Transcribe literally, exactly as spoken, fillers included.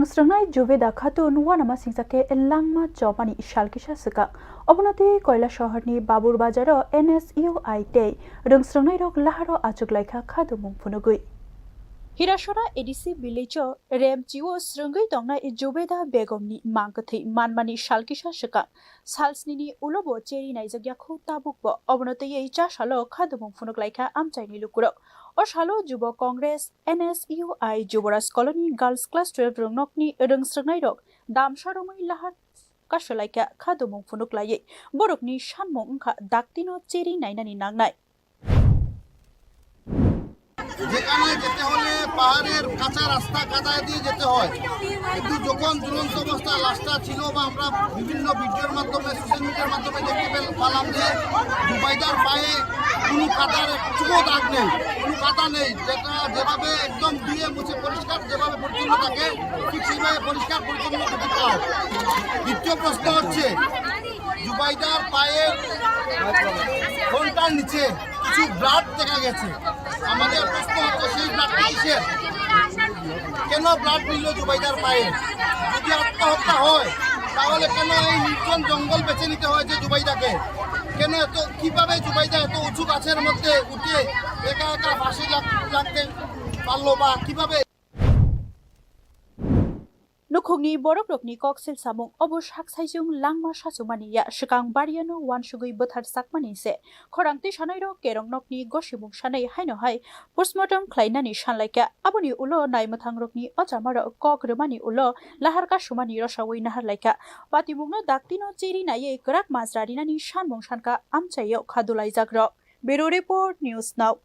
Rwngsrwngnai Jubeda Khatun uanama singcha khe langma chomani sal kisa swkang. Obono twi Koilasahar ni Babur Bazar o N S U I tei rwngsrwngnairok laharo achuk laikha khadumung phunugwi. Hirasora A D C village o remchi o srwngwi tongnai Jubeda Begum ni mang kwthwi manmani sal kisa swkang. Sal snini ulo bo cheri naijak yakhu tabuk bo. Obono twiwi cha salo khadumung phunuk laikha amchaini lukurok. O salo Jubo Congress, N S U I, Juboraj Colony, Girls Class twelve rwngnokni rwngsrwngnairok damsa romwi lahar kasulaikha khadumung phunuk laiwi. Borokni sanmung wngkha daktino cheri nainani nangnai. যেখানে যেতে হলে পাহাড়ের কাঁচা রাস্তা কাদা দিয়ে যেতে হয়, কিন্তু যখন ঝুলন্ত অবস্থা লাশটা ছিল বা আমরা বিভিন্ন ভিডিওর মাধ্যমে, সোশ্যাল মিডিয়ার মাধ্যমে দেখতে পেল-, পেলাম যে জুবাইদার পায়ে কোনো কাদার একটুও দাগ নেই, কোনো কাদা নেই, যেটা যেভাবে একদম ধুয়ে মুছে পরিষ্কার, যেভাবে পরিচ্ছন্ন থাকে, ঠিক সেইভাবে পরিষ্কার পরিচ্ছন্ন যদি পাও। দ্বিতীয় প্রশ্ন হচ্ছে, জুবাইদার পায়ের ঘন্টার নিচে কিছু ব্লাড দেখা গেছে। আমাদের প্রশ্ন হচ্ছে, সেই ব্লাডটা কিসের? কেন ব্লাড নিল জুবাইদার পায়ে? যদি আত্মহত্যা হয়, তাহলে কেন এই নির্জন জঙ্গল বেছে নিতে হয়েছে জুবাইদাকে? কেন এত, কিভাবে জুবাইদা এত উঁচু গাছের মধ্যে উঠে একা একা ফাঁসি লাগ-, লাগতে পারলো বা কিভাবে? Nukhungni borokrokni koksil samung obo sak saijung langma sachukmani ya, swkang bariano uansugwi bwthar chakmani se. Khorang twi sanairok kerong nokni gosimung sanai haino hai postmortem khlainani sanlaikha. Aboni ulo naimwthangrokni ochamarok kok rwmani ulo lahar kasumani rosaui naharlaikha. Patimungno daktino cheri naiwi kwrak majra rinani sanmung sankha amchaio khadulaijakrok. Bureau Report, News Now.